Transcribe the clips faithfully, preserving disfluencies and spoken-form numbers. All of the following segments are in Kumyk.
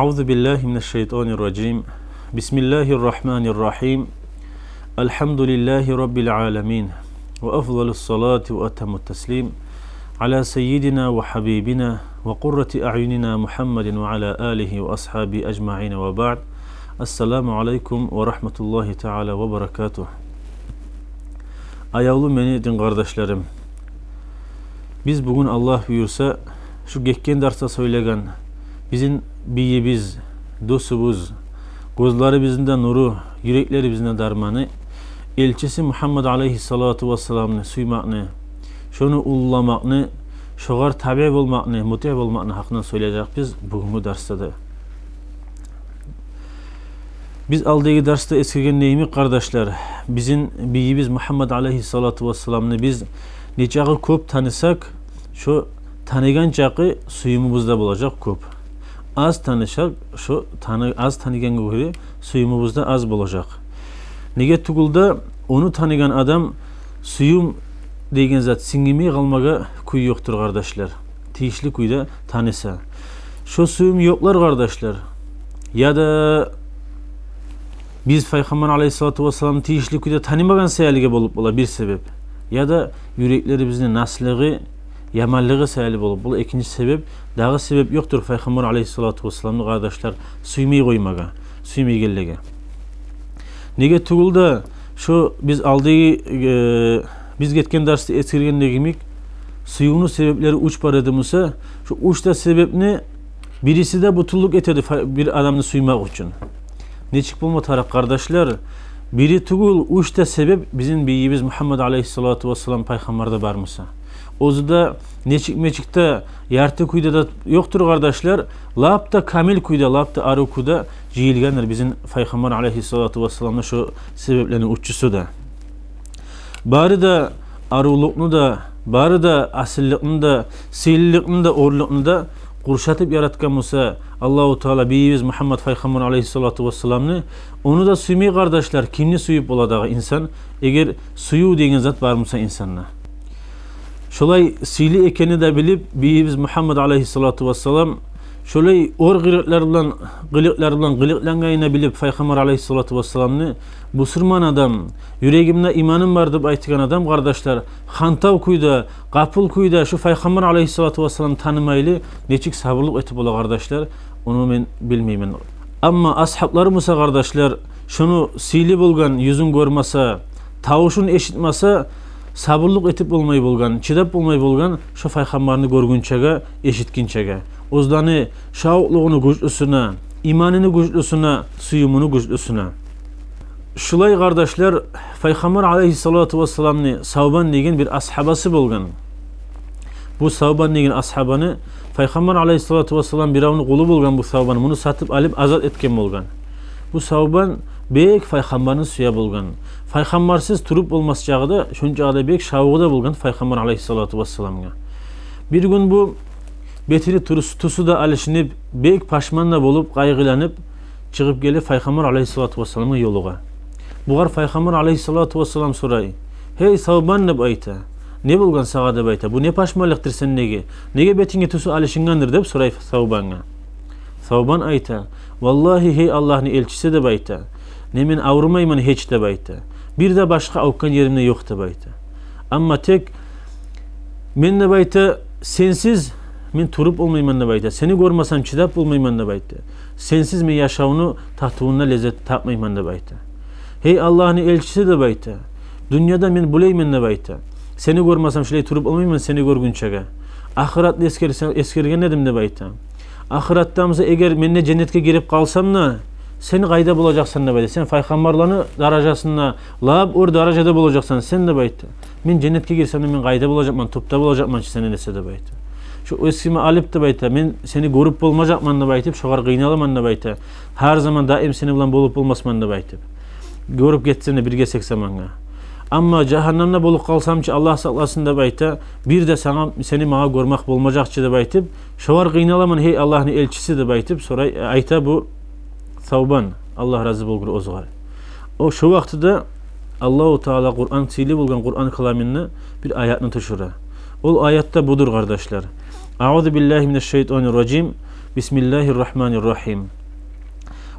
أعوذ بالله من الشيطان الرجيم. بسم الله الرحمن الرحيم. الحمد لله رب العالمين. وأفضل الصلاة وأتم التسليم على سيدنا وحبيبنا وقرة أعيننا محمد وعلى آله وأصحابه أجمعين وبعد. السلام عليكم ورحمة الله تعالى وبركاته. Аявлу мени дин къардашларым. Биз бугюн, Аллагь буюрса, шу гетген дарсда сёйлеген бизин бийибиз, досубуз, гёзлерибизни де нюрю, юреклерибизни де дарманы, элчиси Мугьаммад алайгьиссалату вассаламны сюймекни, шону уллуламакъны, шогъар табиъ болмакъны, мутиъ болмакъны гьакъындан сёйлежекбиз бугюнгю дарсда да. Биз алдагъы дарсда эсгерген йимик, къардашлар, бизин бийибиз Мугьаммад алайгьиссалату вассаламны биз нечакъы кёп танысакъ, шо таныгъан чакъы сююмюбюз де болажакъ кёп. Аз танысакъ, шо таны-, аз таныгъангъа гёре сююмюбюз де аз болажакъ. Неге тюгюл де, ону таныгъан адам сююм деген зат сингмей къалмагъа кюй ёкъдур, къардашлар. Тийишли кюйде таныса. Шо сююм ёкълар, къардашлар, яда биз Пайхаммар алайгьиссалату вассаламны тийишли кюйде танымагъан саялыгъа болуп бола бир себеп, яда юреклерибизни наслыгъы, яманлыгъы саялы болуп бола экинчи себеп. Дагъы себеп ёкъдур Пайхаммар алайгьиссалату вассаламны, къардашлар, сюймей къоймагъа, сюймейгенлеге. Неге тюгюл де, шо биз алдагъы, э, биз гетген дарсда эсгерген йимик, сюювню себеплери уьч бар эди буса, шо уьч де себепни бириси де бютюнлюк этеди фа-, бир адамны сюймек учун. Нечик болма тарыкъ, къардашлар? Бири тюгюл, уьч де себеп бизин бийибиз Мугьаммад алайгьиссалату вассалам Пайхаммарда бар буса. Оьзю де нечик-мечик де, ярты кюйде де ёкъдур, къардашлар. Лап да камил кюйде, лап да арив кюйде жыйылгъандыр бизин Пайхаммар алайгьиссалату вассаламны шо себеплени уьчюсю де. Бары да аривлюкню де, бары да асилликни де, сыйлылыкъны да, оьрлюкню де къуршатып яратгъан буса Аллагьу Таала бийибиз Мугьаммад Пайхаммар алайгьиссалату вассаламны, ону да сюймей, къардашлар, кимни сююп бола дагъы инсан, эгер сююв деген зат бар буса инсанда? Шолай сыйлы экенни де билип, бийибиз Мугьаммад алайгьиссалату вассалам, шолай оьр къылыкълар булан, къылыкълар булан къылыкълангъанын билип Пайхаммар алайгьиссалату вассаламны, бусурман адам, юрегимде иманым бар деп айтгъан адам, къардашлар, хантав кюйде, къапул кюйде шу Пайхаммар алайгьиссалату вассаламны танымайлы нечик сабурлукъ этип бола, къардашлар, ону мен билмеймен. Амма асгьаблар буса, къардашлар, шону сыйлы болгъан юзюн гёрмесе, тавушун эшитмесе, сабурлукъ этип болмай болгъан, чыдап болмай болгъан шо Пайхаммарны гёргюнчеге, эшитгинчеге. Оьзлени шавкълугъуну гючлюсюне, иманыны гючлюсюне, сююмюню гючлюсюне. Шулай, къардашлар, Пайхаммар алайгьиссалату вассаламны Савбан деген бир асгьабасы болгъан. Бу Савбан деген асгьабаны Пайхаммар алайгьиссалату вассалам биревню къулу болгъан, бу Савбан муну сатып алып азат этген болгъан. Бу Савбан бек Пайхаммарны сюе болгъан. Пайхаммарсыз туруп болмас чагъы да, шончакъы да бек шавгъу да болгъан Пайхаммар алайгьиссалату вассаламгъа. Бир гюн бу бетини турус-, тюсю де алышынып, бек пашман да болуп, къайгъыланып, чыгъып геле Пайхаммар алайгьиссалату вассаламгъа ёлугъа. Бугъар Пайхаммар алайгьиссалату вассалам сорай: «Гьей, Савбан, — деп айта. — Не болгъан сагъа?» — деп айта. «Бу не пашманлыкъдыр сендеги? Неге бетинге тюсю алышынгъандыр?» — деп сорай Савбангъа. Савбан айта: «Валлагьи, гьей Аллагьны элчиси, — деп айта, — не мен аврумайман гьеч, — деп айта. — Бир де башгъа аврутгъан ерим де ёкъ, — деп айта. — Амма тек мен, — деп айта, — сенсиз мен туруп болмайман, — деп айта. — Сени гёрмесем чыдап болмайман, — деп айта. — Сенсиз мен яшавну татывундан леззет тапмайман, — деп айта. — Гьей Аллагьны элчиси, — деп айта, — дюньяда мен билеймен, — деп айта, — сени гёрмесем шулай туруп болмайман сени гёргюнчеге. Ахыратны эсгерсе-, эсгерген эдим, — деп айта. — Ахыратда буса эгер мен де женнетге гирип къалсам да, сен къайда болажакъсан, — деп айта. — Сен пайхаммарланы даражасында, лап оьр даражада болажакъсан сен, — деп айта. — Мен женнетге гирсем де, мен къайда болажакъман, тюпде болажакъман чы сенден эсе, — деп айта. — Шу эсиме алып, — деп айта, — мен сени гёрюп болмажакъман деп айтып, шогъар къыйналаман, — деп айта. — Гьар заман даим сени булан болуп болмасман деп айтып, гёрюп гетсем де бир гесек замангъа. Амма жагьаннамда болуп къалсам чы, Аллагь сакъласын, — деп айта, — бир де сагъа, сени магъа гёрмек болмажакъ чы деп айтып, шогъар къыйналаман, гьей Аллагьны элчиси», — деп айтып сорай, айта бу Савбан, Аллагь рази болгъур оьзюне. О, шо вакътиде Аллагьу Таала Къуран, сыйлы болгъан Къуран каламында бир аятны тюшюре. Ол аят да будур, къардашлар. أعوذ بالله من الشيطان الرجيم. بسم الله الرحمن الرحيم.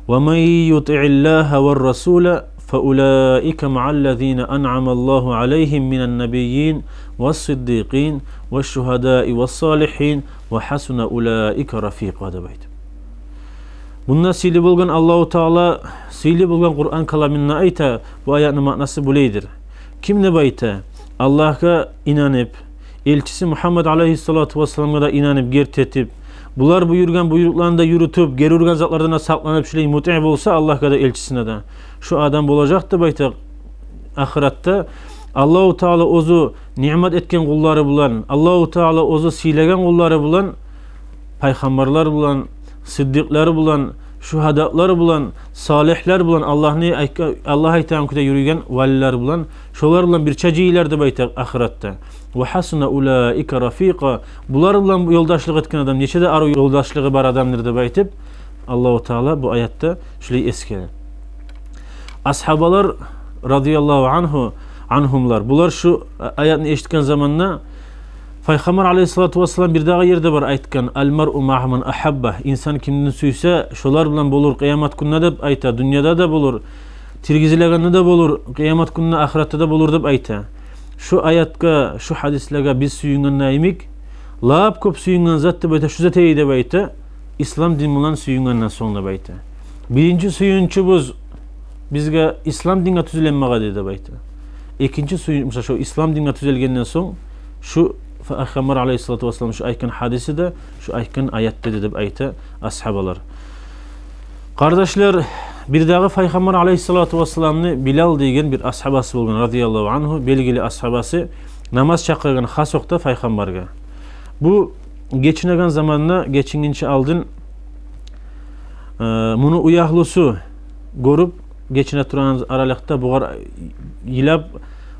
ومن يطع الله والرسول فأولئك مع الذين أنعم الله عليهم من النبيين والصديقين والشهداء والصالحين وحسن أولئك رفيقا деп айта. Мунда сыйлы болгъан Аллагьу Таала, сыйлы болгъан Къуран каламында айта, бу аятны маънасы булайдыр. Ким деп айта, Аллагьгъа инанып, элчиси Мугьаммад алайгьиссалату вассаламгъа да инанып, герти этип, булар буюргъан буйрукъланы да юрютюп, гери ургъан затлардан да сакъланып, шулай мутиъ болса Аллагьгъа да, элчисине де, шу адам болажакъ деп айта, ахыратда Аллагьу Таала оьзю ниъмат этген къуллары булан, Аллагьу Таала оьзю сыйлагъан къуллары булан, пайхаммарлар булан, сыддикълар булан, шугьадалар булан, салигьлер булан, Аллагьны айтгъа-, Аллагь айтагъан кюйде юрюйген валилер булан, шолар булан бирче жыйылар деп айта ахыратда. وحسن أولئك رفيقا. Булар булан ёлдашлыкъ этген адам нече де арив ёлдашлыгъы бар адамдыр деп айтып, Аллагьу Таала бу аятда шулай эсгере. Асгьабалар, радияллагьу ангьу, ангьумлар, булар шу аятны эшитген заманда, Пайхаммар алайгьиссалату вассалам бирдагъы ерде бар айтгъан: المرء مع من أحب. Инсан кимни сюйсе, шолар булан болур къыямат гюнде деп айта, дюньяда да болур, тиргизилегенде де болур, къыямат гюнде, ахыратда да болур деп айта. Шу аятгъа, шу гьадислеге биз сююнген йимик, лап кёп сююнген зат деп айта, шу зат эди деп айта, ислам дин булан сююнгенден сонг деп айта. Биринчи сююнчюбюз бизге ислам динге тюзелмеге эди деп айта. Экинчи сююнч, мисал, шу ислам динге тюзелгенден сонг, шу Пайхаммар алайгьиссалату вассалам шу айтгъан гьадиси де, шу айтгъан аят да эди деп айта асгьабалар. Къардашлар, бирдагъы Пайхаммар алайгьиссалату вассаламны Билал деген бир асгьабасы болгъан, радияллагьу ангьу, белгили асгьабасы, намаз чакъыргъан хас вакътиде Пайхаммаргъа. Бу гечинеген заманда, гечингинче алдын, э, муну уьягьлюсю гёрюп, гечине турагъан аралыкъда бугъар йылап,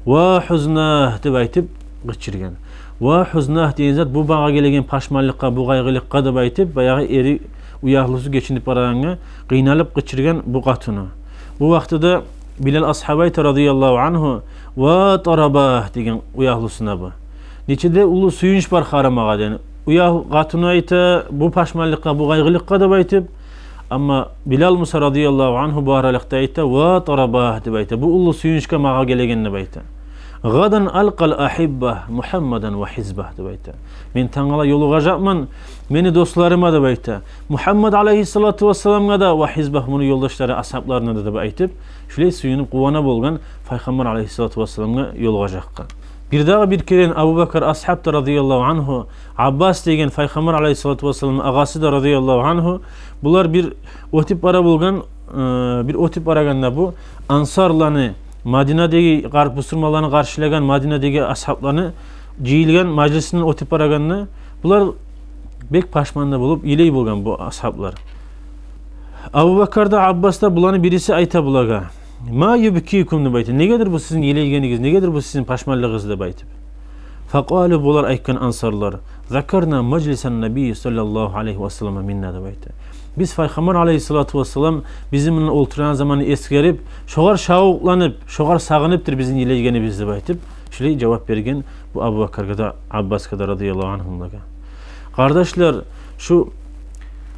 «Ва гьузна!» деп айтып къычыргъан. «Ва гьузна!» деген зат, бу магъа гелеген пашманлыкъгъа, бу къайгъылыкъгъа деп айтып, баягъы эри, уьягьлюсю гечинип барагъангъа къыйналып къычыргъан бу къатыны. Бу вакътиде Билал асгьаба айта, радияллагьу ангьу: «Ва тараба!» деген уьягьлюсюне бу. Нече де уллу сююнч бар гьарамагъа деген. Уьягь-, къатыны айта, бу пашманлыкъгъа, бу къайгъылыкъгъа деп айтып. Амма Билал буса, радияллагьу ангьу, бу аралыкъда айта: «Ва тараба!» деп айта. Бу уллу сююнчге магъа гелеген деп айта. «Гъадан алкъал ахибба Мугьаммадан ва гьизбагь», деп айта. «Мен тангала ёлугъажакъман мени досларыма», деп айта. «Мугьаммад алайгьиссалату вассаламгъа да, ва гьизбагь, муну ёлдашлары, асгьабларына да», деп айтып, шулай сююнюп, къувана болгъан Пайхаммар алайгьиссалату вассаламгъа ёлугъажакъгъа. Бирдагъы бир керен Абубакар асгьаб да, радияллагьу ангьу, Аббас деген, Пайхаммар алайгьиссалату вассаламны агъасы да, радияллагьу ангьу, булар бир оьтюп бара болгъан, э, бир оьтюп барагъанда бу ансарланы, Мадинадагъы къар-, бусурманланы къаршылагъан Мадинадагъы асгьабланы жыйылгъан мажлисинден оьтюп барагъанда, булар бек пашман да болуп, йылай болгъан бу асгьаблар. Абубакар да, Аббас да, буланы бириси айта булагъа: «Ма юбкикум?» деп айта. «Негедир бу сизин йылайгъаныгъыз, негедир бу сизин пашманлыгъыгъыз?» деп айтып. Факъалу, булар айтгъан, ансарлар: «Закарна мажлисан набий саллаллагьу алайгьи ва саллама минна», деп айта. «Биз Пайхаммар алайгьиссалату вассалам бизин булан олтурагъан заманны эсгерип, шогъар шавукъланып, шогъар сагъыныптыр бизин йылайгъаныбыз», деп айтып, шулай жавап берген бу Абубакаргъа да, Аббасгъа да, радияллагьу ангьумлагъа. Къардашлар, шу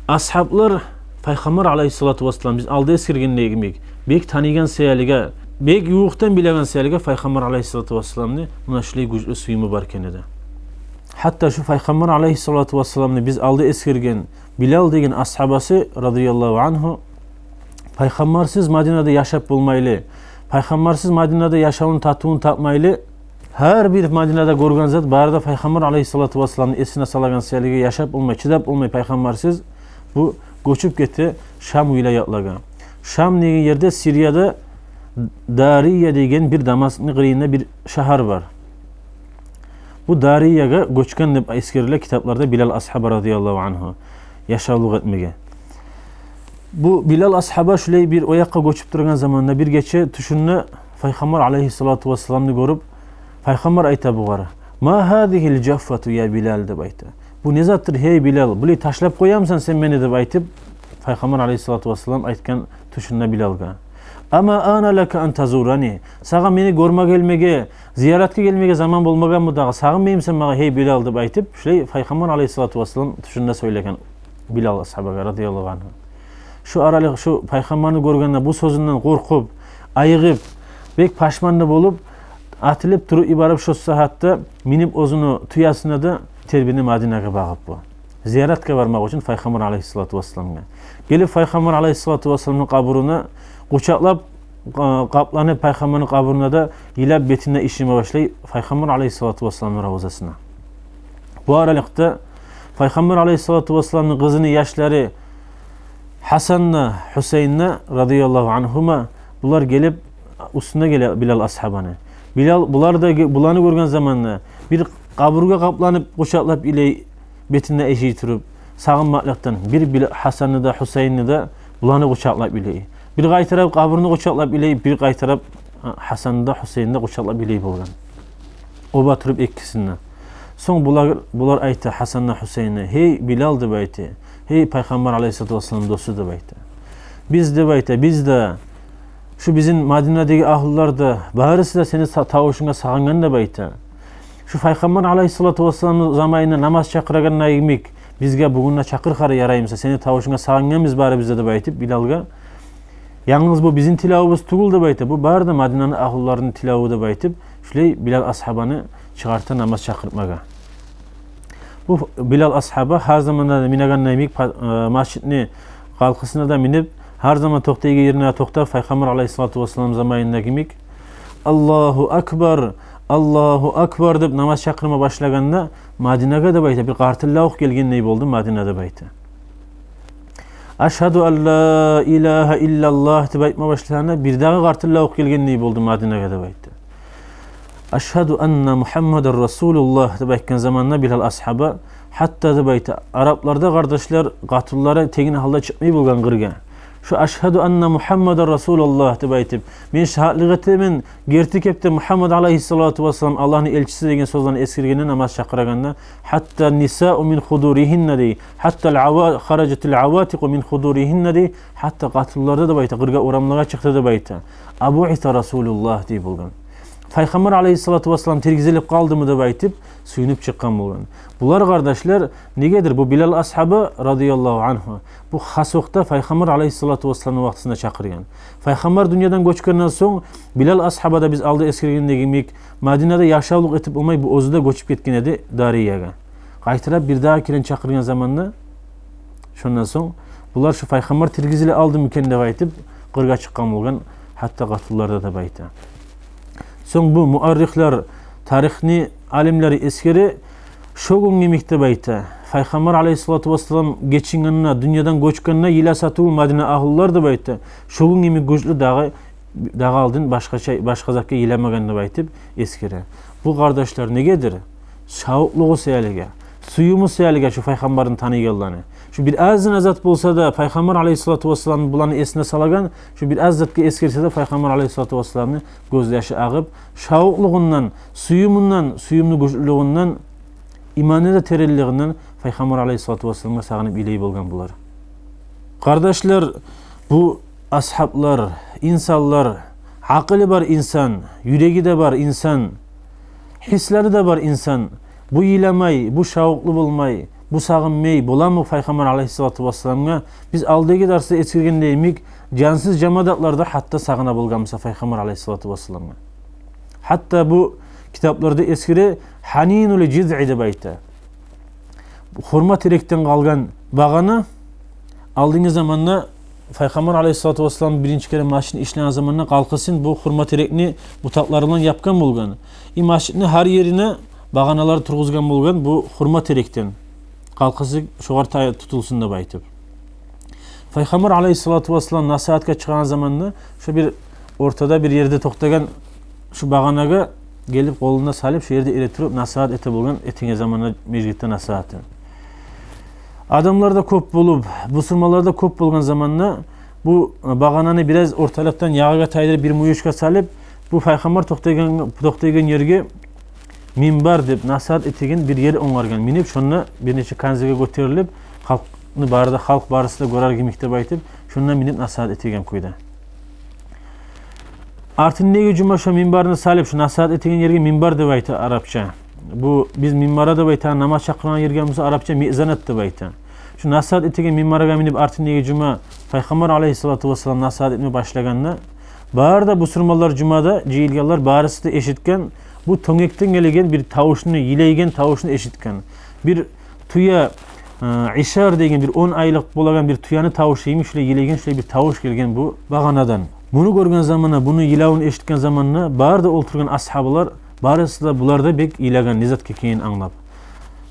асгьаблар Пайхаммар алайгьиссалату вассалам, биз алда эсгерген йимик, бек таныгъан саялыгъа, бек ювукъдан билеген саялыгъа Пайхаммар алайгьиссалату вассаламны, муна шулай гючлю сююмю бар экен эди. Гьатта шу Пайхаммар алайгьиссалату вассаламны биз алда эсгерген Билал деген асгьабасы, радияллагьу ангьу, Пайхаммарсыз Мадинада яшап болмайлы, Пайхаммарсыз Мадинада яшавну татывун тапмайлы, гьар бир Мадинада гёрген зат бары да Пайхаммар алайгьиссалату вассаламны эсине салагъан саялыгъа, яшап болмай, чыдап болмай Пайхаммарсыз, бу гёчюп гете Шам вилаятлагъа. Шам деген ерде, Сирияда, Дария деген бир Дамаскны къырыйында бир шагьар бар. Бу Дариягъа гёчген деп эсгериле китапларда Билал асгьаба, радияллагьу ангьу, яшавлукъ этмеге. Бу Билал асгьаба шулай бир о якъгъа гёчюп тургъан заманда бир гече тюшюнде Пайхаммар алайгьиссалату вассаламны гёрюп, Пайхаммар айта бугъар: «Ма гьазигьил жаффату я Билал?» деп айта. «Бу не затдыр, гьей Билал? Булай ташлап къоямысан сен мени?» деп айтып, Пайхаммар алайгьиссалату вассалам айтгъан тюшюнде Билалгъа. «Ама ана лака ан тазурани? Сагъа мени гёрме гелмеге, зияратгъа гелмеге заман болмагъанмы дагъы? Сагъынмаймысан магъа, гьей Билал?» деп айтып, шулай Пайхаммар алайгьиссалату вассалам тюшюнде сёйлеген. Билал асгьабагъа, радияллагьу ангьу. Шу аралыкъ, шу Пайхаммарны гёргенде, бу сёзюнден къоркъуп, айыгъып, бек пашман да болуп, атылып туруп йиберип, шо сагьатда минип оьзюню тюесине де тербене Мадинагъа багъып бу. Зияратгъа бармакъ учун Пайхаммар алайгьиссалату вассаламгъа. Гелип Пайхаммар алайгьиссалату вассаламны къабуруна къучакълап, къа-, къапланып, Пайхаммарны къабуруна да йылап, бетин де ишиме башлай Пайхаммар алайгьиссалату вассаламны равзасына. Бу аралыкъда Пайхаммар алайгьиссалату вассаламны къызыны яшлары Гьасан да, Гьусейн де, радияллагьу ангьума, булар гелип, уьстюне геле Билал асгьабаны. Билал, булар да ге-, буланы гёрген заманда, бир къабургъа къапланып, къучакълап йылай, бетин де иший туруп, сагъынмакълыкъдан, бир Била-, Гьасанны да, Гьусейнни де буланы къучакълап йылай. Бир къайтарып къабурну къучакълап йылай, бир къайтарып, а, Гьасанны да, Гьусейнни де къучакълап йылай болгъан. Оба туруп экисин де. Сонг булар, булар айта Гьасан да, Гьусейн де: «Гьей, Билал, — деп айта, — гьей, Пайхаммар алайгьиссалату вассалам досу, — деп айта. — Биз, — деп айта, — биз де, шу бизин Мадинадагъы агьлулар да, барысы да сени са-, тавушунга сагъынгъан, — деп айта. — Шу Пайхаммар алайгьиссалату вассаламны заманында намаз чакъырагъанда йимик, бизге бугюн де чакъыр гьари, ярай буса, сени тавушунга сагъынгъанбыз барыбыз да», — деп айтып Билалгъа. Янгыз бу бизин тилавубуз тюгюл, — деп айта, — бу бары да Мадинаны агьлуларыны тилаву, — деп айтып, шулай Билал асгьабаны чыгъарта намаз чакъыртмагъа. Бу Билал асгьаба гьар заманда да минеген йимик па-, э, межитни къалкъысына да минип, гьар заман токътайгъан ерине токътап, Пайхаммар алайгьиссалату вассалам заманындагъы йимик, «Аллагьу акбар, Аллагьу акбар», — деп намаз чакъырма башлагъанда, Мадинагъа, — деп айта, — бир къартыллавукъ гелгендей болду Мадинагъа, — деп айта. «Ашгьаду ан ла илагьа иллаллагь», — деп айтма башлагъанда, бир дагъы къартыллавукъ гелгендей болду Мадинагъа, — деп айта. «Ашгьаду анна Мугьаммадан расулуллагь», — деп айтгъан заманда Билал асгьаба, гьатта, — деп айта, — арапларда, къардашлар, къатынлары тегин гьалда чыкъмай болгъан къыргъа. Шу «Ашгьаду анна Мугьаммадан расулуллагь» деп айтып, «Мен шагьатлыкъ этемен, герти кепде Мугьаммад алайгьиссалату вассалам Аллагьны элчиси» деген сёзлени эсгергенде намаз чакъырагъанда, «Гьатта нисау мин худуригьинна», — дей, «гьатта ава-, харажатил аватикъу мин худуригьинна», — дей, «гьатта къатынлар да, — деп айта, — къыргъа, орамлагъа чыкъды», — деп айта. «Абуиса расулуллагь», — дей болгъан. «Пайхаммар алайгьиссалату вассалам тиргизилип къалдымы?» — деп айтып, сююнюп чыкъгъан болгъан. Булар, къардашлар, негедир бу Билал асгьаба, радияллагьу ангьу, бу хас вакътида Пайхаммар алайгьиссалату вассаламны вакътисинде чакъыргъан. Пайхаммар дюньядан гёчгенден сонг, Билал асгьаба да, биз алда эсгергендеги йимик, Мадинада яшавлукъ этип болмай, бу оьзю де гёчюп гетген эди Дариягъа. Къайтарып бир дагъы керен чакъыргъан заманда, шондан сонг булар шу Пайхаммар тиргизиле алдымы экен деп айтып, къыргъа чыкъгъан болгъан, гьатта къатынлар да, деп айта. Сонг бу муаррихлер, тарихни алимлери эсгере, шо гюн йимик, деп айта, Пайхаммар алайгьиссалату вассалам гечингенде, дюньядан гёчгенде йыласа тюгюл Мадина агьлулар, деп айта, шо гюн йимик гючлю дагъы, дагъы алдын башгъача, башгъа затгъа йыламагъан деп айтып эсгере. Бу, къардашлар, негедир? Шавкълугъу саялыгъа, сююмю саялыгъа шу Пайхаммарны таныйгъанланы. Шу бир азгъына зат болса да, Пайхаммар алайгьиссалату вассалам буланы эсине салагъан, шу бир аз затгъа эсгерсе де, Пайхаммар алайгьиссалату вассаламны гёзьяшы агъып, шавкълугъундан, сююмюнден, сююмню гючлюлюгюнден, иманны да теренлигинден Пайхаммар алайгьиссалату вассаламгъа сагъынып йылай болгъан булар. Къардашлар, бу асгьаблар, инсанлар, акъылы бар инсан, юреги де бар инсан, гьислери де бар инсан, бу йыламай, бу шавкълу болмай, бу сагъынмай боламы Пайхаммар алайгьиссалату вассаламгъа? Биз алдагъы дарсда эсгергендей йимик, жансыз жамадатлар да гьатта сагъына болгъан буса Пайхаммар алайгьиссалату вассаламгъа. Гьатта бу китапларда эсгере, «гьанину ли жизъи» деп айта. Хурма терекден къалгъан багъана, алдынгъы заманда Пайхаммар алайгьиссалату вассалам биринчи керен межитни ишлеген заманда къалкъысын бу хурма терекни бутакълары булан япгъан болгъан. И межитни гьар ерине багъаналар тургъузгъан болгъан бу хурма терекден. Къалкъысы шогъар тай-, тутулсун деп айтып. Пайхаммар алайгьиссалату вассалам насигьатгъа чыгъагъан заманда шо бир ортада бир ерде токътагъан шу багъанагъа гелип, къолун да салып, шо ерде эретуруп насигьат эте болгъан, этеген заманда межитде насигьатын. Адамлар да кёп болуп, бусурманлар да кёп болгъан заманда бу багъананы бираз орталыкъдан ягъагъа тайдырып, бир мюйюшге салып, бу Пайхаммар токътайгъан, токътайгъан ерге минбар деп насигьат этеген бир ер онгаргъан. Минип, шонда бир нече канзиге гётерилип, халкъны бары да, халкъ барысы да гёрер йимик деп айтып, шонда минип насигьат этеген кюйде. Артындагъы жума шо минбарны салып, шо насигьат этеген ерге минбар деп айта арапча. Бу биз минбара деп айта, намаз чакъырагъан ерге буса арапча мизанат деп айта. Шу насигьат этеген минбаргъа минип артындагъы жума Пайхаммар алайгьиссалату вассалам насигьат этме башлагъанда, бары да бусурманлар, жумада жыйылгъанлар, барысы да эшитген, бу тёнгекден гелеген бир тавушну, йылайгъан тавушну эшитген. Бир тюе, э, ишар деген бир он айлыкъ болагъан бир тюени тавушу йимик, шулай йылайгъан, шулай бир тавуш гелген бу багъанадан. Муну гёрген заманда, муну йылавун эшитген заманда, бары да олтургъан асгьабалар, барысы да, булар да бек йылагъан, не зат экенин англап.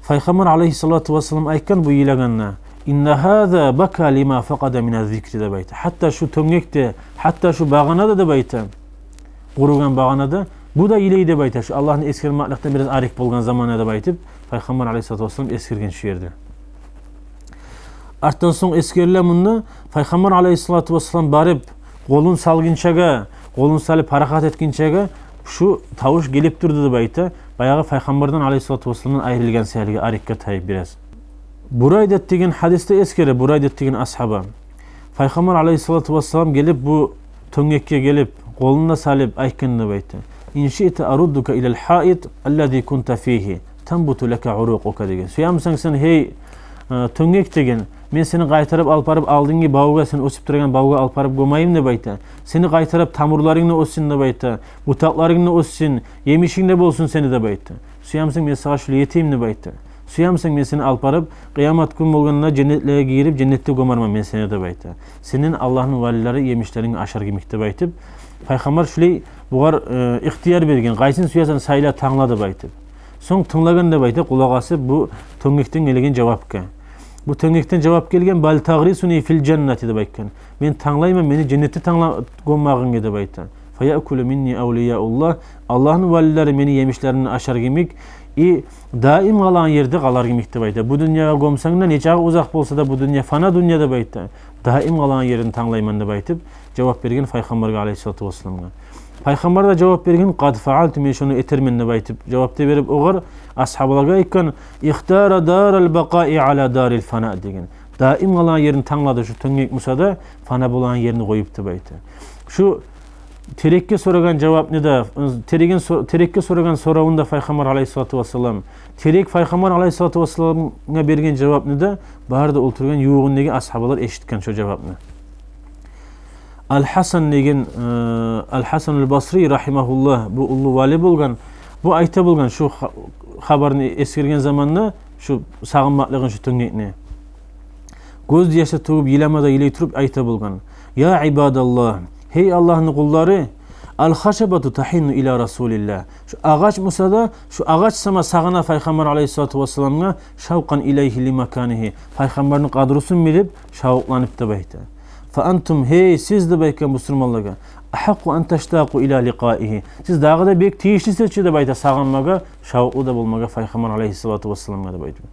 Пайхаммар алайгьиссалату вассалам айтгъан бу йылагъанда: «Инна гьаза бака лима факъада мина зикри», — деп айта. Гьатта шу тёнгек де, гьатта шу багъана да, деп айта, къуругъан багъана да, бу да йылай, деп айта, шу Аллагьны эсгермекликден бираз арек болгъан заманда, деп айтып, Пайхаммар алайгьиссалату вассалам эсгерген шу ерде. Артдан сонг эсгериле мунда, Пайхаммар алайгьиссалату вассалам барып, къолун салгъынчагъа, къолун салып парахат этгинчеге шу тавуш гелип турду, деп айта. Баягъы Пайхаммардан алайгьиссалату вассаламдан айрылгъан саялы, арекге тайып бираз. Бурайдат деген гьадисде эсгере, Бурайдат деген асгьаба. Пайхаммар алайгьиссалату вассалам гелип, бу тёнгекге гелип, къолун да салып айтгъан, деп айта: «Ин шиъта аруддука илал гьаит аллази кунта фигьи, танбуту лака урукъука», — деген. «Сюемисен сен, гьей, э, тёнгек, — деген, — мен сени къайтарып алып барып алдынгъы бавгъа, сен оьсюп турагъан бавгъа алып барып гёмейим, — деп айта. — Сени къайтарып тамурларынг да оьссюн, — деп айта, — бутакъларынг да оьссюн, емишинг де болсун сени, — деп айта. — Сюемисен, мен сагъа шулай этейим, — деп айта. — Сюемисен, мен сени алып барып, къыямат гюн болгъанда женнетлеге гирип, женнетде гёмермен мен сени, — деп айта. — Сенден Аллагьны валилери емишлеринг ашар йимик», — деп айтып, Пайхаммар шулай бугъар, э, ихтияр берген: «Къайсын сюесен, сайла, тангла», — деп айтып. Сонг тынглагъан, деп айта, къулакъ асып бу тёнгекден гелген жавапгъа. Бу тёнгекден жавап гелген: «Бал тагърисуни фил жаннати», — деп айтгъан. «Мен танглайман, мени женнетде тангла-, гёммегинге», — деп айта. «Фаяъкулу минни авлияуллагь, Аллагьны валилери мени емишлеримни ашар йимик, и даим къалагъан ерде къалар йимик», — деп айта. «Бу дюньягъа гёмсенг де, нечакъы узакъ болса да, бу дюнья фана дюнья, — деп айта, — даим къалагъан ерин танглайман», — деп айтып, жавап берген Пайхаммаргъа алайгьиссалату вассаламгъа. Пайхаммар да жавап берген: «Къад фаалту, мен шону этермен», — деп айтып, жавап да берип, огъар, асгьабалагъа айтгъан: «Ихтара дарал бакъаи ала дарил фана», — деген. Даим къалагъан ерин танглады шу тёнгек буса да, фана болагъан ерин къоюп, деп айта. Шу терекге сорагъан жавапны да, тереген со-, терекге сорагъан соравун да Пайхаммар алайгьиссалату вассалам, терек Пайхаммар алайгьиссалату вассаламгъа берген жавапны да бары да олтургъан ювугъундагъы асгьабалар эшитген шу жавапны. Ал-Гьасан деген, э, Ал-Гьасанул Басри рагьимагьуллагь, бу уллу вали болгъан, бу айта болгъан шу ха-, хабарны эсгерген заманда шу сагъынмакълыгъын шу тёнгекни. Гёз яш да тёгюп, йылама да йылай туруп айта болгъан: «Я ибадаллагь, гьей Аллагьны къуллары, ал-хашабату тагьинну ила расулиллагь». Шу агъач буса да, шу агъач сама сагъына Пайхаммар алайгьиссалату вассаламгъа, шавкъан илайгьи ли маканигьи, Пайхаммарны къадрусун билип, шавкъланып, деп айта. «Фа антум, гьей сиз, — деп айтгъан бусурманлагъа, — агьакъкъу ан таштакъу ила ликъаигьи». Сиз дагъы да бек тийишлисиз чи, деп айта, сагъынмагъа, шавкълу да болмагъа Пайхаммар алайгьиссалату вассаламгъа, деп айтып.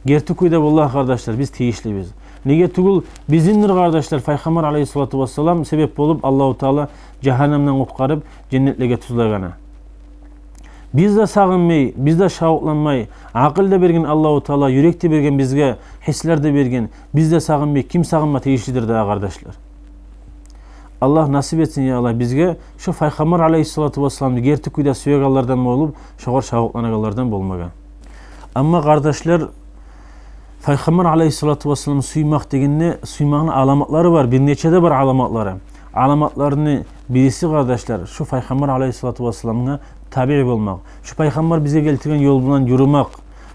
Герти кюйде, валлагь, къардашлар, биз тийишлибиз. Неге тюгюл, бизиндир, къардашлар, Пайхаммар алайгьиссалату вассалам себеп болуп, Аллагьу Таала жагьаннемден къутгъарып, женнетлеге тюзлегени. Биз де сагъынмай, биз де шавкъланмай, акъыл да берген Аллагьу Таала, юрек де берген бизге, гьислер де берген, биз де сагъынмай, ким сагъынма тийишлидир дагъы, къардашлар? Аллагь насип этсин, я Аллагь, бизге шо Пайхаммар алайгьиссалату вассаламны герти кюйде сюегенлерден болуп, шогъар шавкъланагъанлардан болмагъа. Амма, къардашлар, Пайхаммар алайгьиссалату вассаламны сюймек дегенде, сюймекни аламатлары бар, бир нече де бар аламатлары. Аламатларыны бириси, къардашлар, шо Пайхаммар алайгьиссалату вассаламгъа табиъ болмакъ, шо Пайхаммар бизге гелтирген ёл булан юрюмек,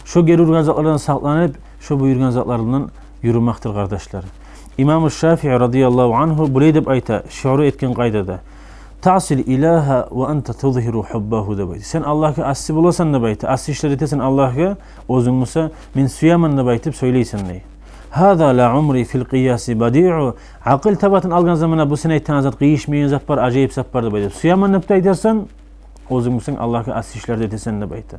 шо гери ургъан затлардан сакъланып, шо буюргъан затлардан юрюмекдир, къардашлар. Имаму Шафии радияллагьу ангьу булай деп айта, шиъру этген къайдада: «Таъсил илагьа ва анта тузгьиру гьуббагьу», — деп айта. Сен Аллагьгъа асси боласан, деп айта, асси ишлер этесен Аллагьгъа, оьзюнг буса, мен сюемен деп айтып сёйлейсен, дей. «Гьаза ла умри фил къияси бадиъу». Акъыл табатын алгъан заманда бу сен айтагъан зат къыйышмайгъан зат бар, ажайып зат бар деп айтып. Сюемен деп де айтарсан, оьзюнг бусанг Аллагьгъа асси ишлер де этесен деп айта.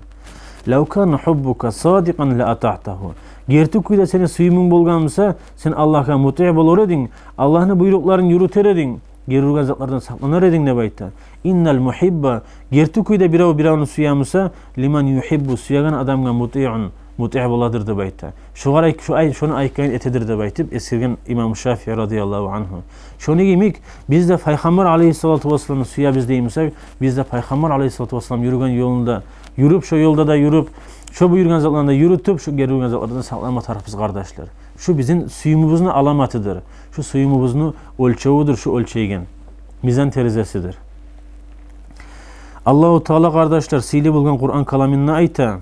«Лав кана гьуббука садикъан ла атаътагьу». Герти кюйде сени сююмюнг болгъан буса, сен Аллагьгъа мутиъ болур эдинг, Аллагьны буйрукъларын юрютер эдинг, гери ургъан затлардан сакъланар эдинг деп айта. «Иннал мугьибба», герти кюйде бирев биревню сюе буса, «лиман югьиббу», сюеген адамгъа «мутиъун», мутиъ боладыр деп айта. Шогъар ай-, шо ай-, шону айтгъанын этедир деп айтып эсгерген Имам Шафии радияллагьу ангьу. Шону йимик, биз де Пайхаммар алайгьиссалату вассаламны сюебиз дей бусакъ, биз де Пайхаммар алайгьиссалату вассалам юрюген ёлунда юрюп, шо ёлда да юрюп, шо буюргъан затланы да юрютюп, шо гери ургъан затлардан сакъланма тарыкъбыз, къардашлар. Шу бизин сююмюбюзню аламатыдыр. Шу сююмюбюзню оьлчевюдюр, шу оьлчейген мизан терезесидир. Аллагьу Таала, къардашлар, сыйлы болгъан Къуран каламында айта: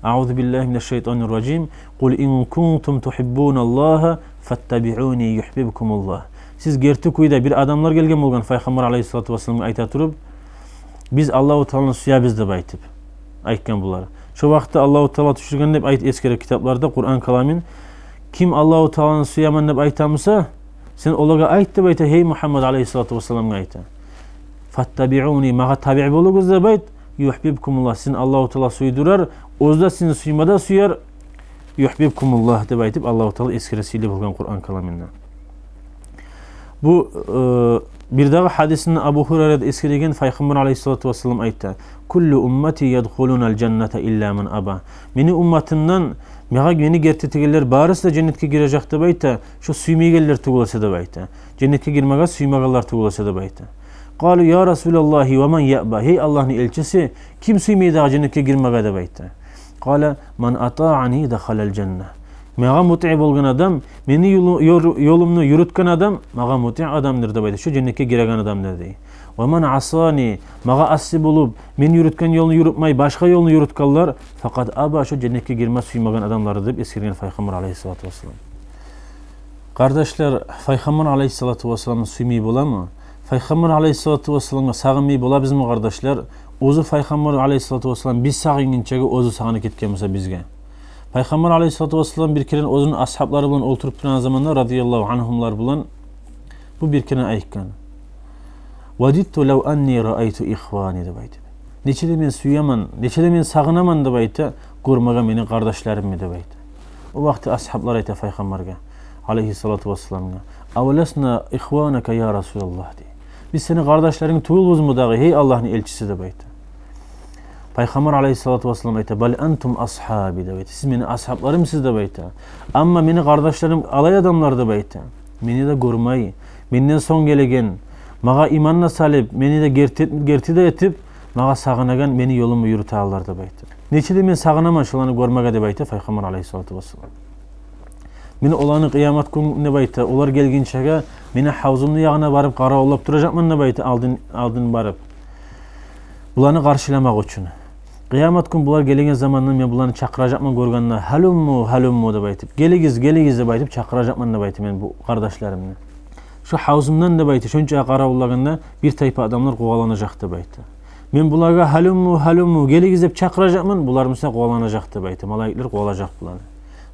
«Аузу биллагьи минаш шайтанир ражим. Къул ин кунтум тухиббуналлагьа фаттабиуни юхбибкумуллагь». Сиз герти кюйде, бир адамлар гелген болгъан Пайхаммар алайгьиссалату вассаламгъа айта туруп: «Биз Аллагьу Тааланы сюебиз», – деп айтып айтгъан булар. Шо вакътиде Аллагьу Таала тюшюрген деп айт эсгере китапларда Къуран каламын: «Ким Аллагьу Тааланы сюемен деп айта буса, сен олагъа айт, – деп айта, – гьей Мугьаммад алайгьиссалату вассаламгъа айта, – фаттабиуни, магъа табиъ болугъуз деп айт, – юхбибкумуллагь, сизин Аллагьу Таала сюйдюрер, оьзю де сизин сюйме де сюер, – юхбибкумуллагь», – деп айтып Аллагьу Таала эсгере сыйлы болгъан Къуран каламында. Бу, э, бирдагъы гьадисинде Абу Гьурайрат эсгереген, Пайхаммар алайгьиссалату вассалам айта: «Куллу уммати ядхулунал жанната илла ман аба». Мени умматымдан магъа, мени герти этегенлер барысы да женнетге гирежек деп айта, шо сюймейгенлер тюгюл эсе деп айта. Женнетге гирмеге сюймегенлер тюгюл эсе деп айта. Къалу: «Я Расулаллагьи, ва ман яъба?» Гьей Аллагьны элчиси, ким сюймей дагъы женнетге гирмеге деп айта. Къала: «Ман атаъани дахалал жанна». Магъа мутиъ болгъан адам, мени ёлу-, ёр-, ёлумну юрютген адам магъа мутиъ адамдыр деп айта. Шо женнетге гиреген адамдыр дей. «Ва ман асани», магъа асси болуп, мен юрютген ёлну юрютмей, башгъа ёлну юрютгенлер, «факъад аба», шо женнетге гирме сюймеген адамлардыр деп эсгерген Пайхаммар алайгьиссалату вассалам. Къардашлар, Пайхаммар алайгьиссалату вассаламны сюймей боламы? Пайхаммар алайгьиссалату вассаламгъа сагъынмай болабызмы, къардашлар? Оьзю Пайхаммар алайгьиссалату вассалам биз сагъынгъынчагъа оьзю сагъынып гетген буса бизге. Пайхаммар алайгьиссалату вассалам бир керен оьзюню асгьаблары булан олтуруп турагъан заманда, радияллагьу ангьумлар булан, бу бир керен айтгъан: «Вадидту лав анни раайту ихвани», – деп айтып. «Нече де мен сюемен, нече де мен сагъынаман, – деп айта, – гёрмеге мени къардашларымны», – деп айта. О вакъти асгьаблар айта Пайхаммаргъа алайгьиссалату вассаламгъа: «Аваласна ихванака, я Расулаллагь», – дей. «Биз сени къардашларынг тюгюлбюзмю дагъы, гьей Аллагьны элчиси?» – деп айта. Пайхаммар алайгьиссалату вассалам айта: «Бал антум асгьаби», – деп айта. «Сиз мени асгьабларымсыз», – деп айта. «Амма мени къардашларым алай адамлар, – деп айта, – мени де гёрмей, менден сонг гелеген, магъа иман да салып, мени де герти, герти де этип, магъа сагъынагъан, мени ёлумну юрютегенлер», – деп айта. «Нече де мен сагъынаман шоланы гёрмеге», – деп айта Пайхаммар алайгьиссалату вассалам. «Мен оланы къыямат гюн, – деп айта, – олар гелгинчеге мени гьавзумну ягъына барып къаравуллап туражакъман, – деп айта, – алдын, алдын барып, буланы къаршыламакъ учун. Къыямат гюн булар гелеген заманда мен буланы чакъыражакъман гёргенде: „Гьалумму, гьалумму“, – деп айтып, „Гелигиз, гелигиз“, – деп айтып чакъыражакъман, – деп айта, – мен бу къардашларымны. Шо гьавзумдан, – деп айта, – шонча къаравуллагъанда бир тайпа адамлар къуваланажакъ, – деп айта. – Мен булагъа: „Гьалумму, гьалумму, гелигиз“, – деп чакъыражакъман, булар буса къуваланажакъ, – деп айта, – малайиклер къувалажакъ буланы.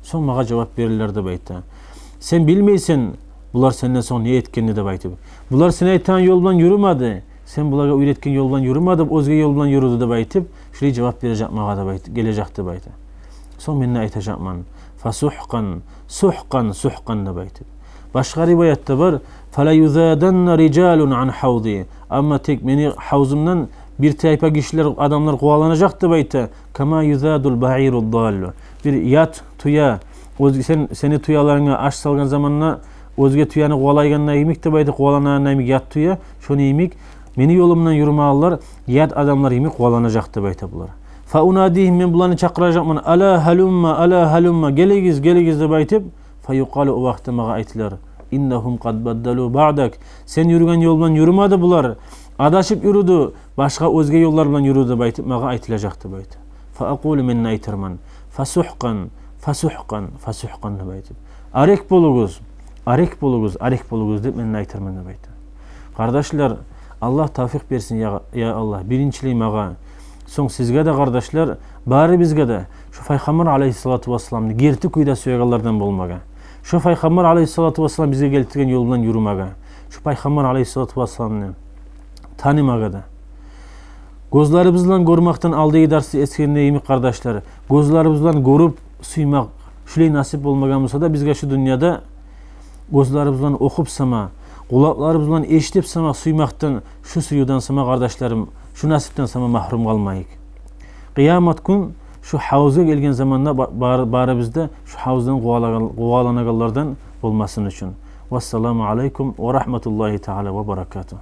Сонг магъа жавап берилер, – деп айта. – Сен билмейсен, булар сенден сонг не этгенни, – деп айтып. – Булар сен айтагъан ёл булан юрюмеди, сен булагъа уьйретген ёл булан юрюмеди, оьзге ёл булан юрюдю“, – деп айтып, шулай жавап бережек магъа, – деп айта, – гележек, – деп айта. – Сонг мен де айтажакъман: „Фасухкъан, сухкъан, сухкъан“, – деп айтып. Башгъа риваятда бар: «Фала юзаданна риджалун ан хавзи». Амма тек мени гьавзумдан бир тайпа гишилер, адамлар къуваланажакъ, – деп айта, – «кама юзадул баиру даллу». Бир ят тюе, оьзге сен, сени тюелеринге аш салгъан заманда оьзге тюени къувалайгъанда йимик, – деп айта, – къуваланагъанда йимик ят тюе, шону йимик мени ёлумдан юрюмейлер, ят адамлар йимик къуваланажакъ, – деп айта, – булар. «Фаунадигьим», мен буланы чакъыражакъман: «Ала гьалумма, ала гьалумма, гелигиз, гелигиз», – деп айтып. «Фаюкъалу», о вакътиде магъа айтылар: «Иннагьум къад баддалу баъдак». Сен юрюген ёл булан юрюмеди булар, адашып юрюдю, башгъа оьзге ёллар булан юрюдю, – деп айтып магъа айтылажакъ, – деп айта. «Фаакъулу», мен де айтарман: «Фасухкъан, фасухкъан, фасухкъан», – деп айтып. «Арек болугъуз, арек болугъуз, арек болугъуз», – деп мен де айтарман, – деп айта. Къардашлар, Аллагь тавфикъ берсин, я, я Аллагь, биринчилей магъа, сонг сизге де, къардашлар, барыбызгъа да шо Пайхаммар алайгьиссалату вассаламны герти кюйде сюегенлерден болмагъа, шо Пайхаммар алайгьиссалату вассалам бизге гелтирген ёл булан юрюмеге, шо Пайхаммар алайгьиссалату вассаламны танымагъа да. Гёзлерибиз булан гёрмекден, алдагъы дарсда эсгергенде йимик, къардашлар, гёзлерибиз булан гёрюп сюймек шулай насип болмагъан буса да, бизге шу дюньяда гёзлерибиз булан охуп сама, къулакъларыбыз булан эшитип сама сюймекден, шу сюювден сама, къардашларым, шу насипден сама магьрюм къалмайыкъ. Къыямат гюн шу гьавузгъа гелген заманда ба-, бар-, барыбыз да шу гьавуздан къуваланагъан-, къуваланагъанлардан болмасын учун. Вассаламу алайкум ва рагьматуллагьи таала ва баракатугь.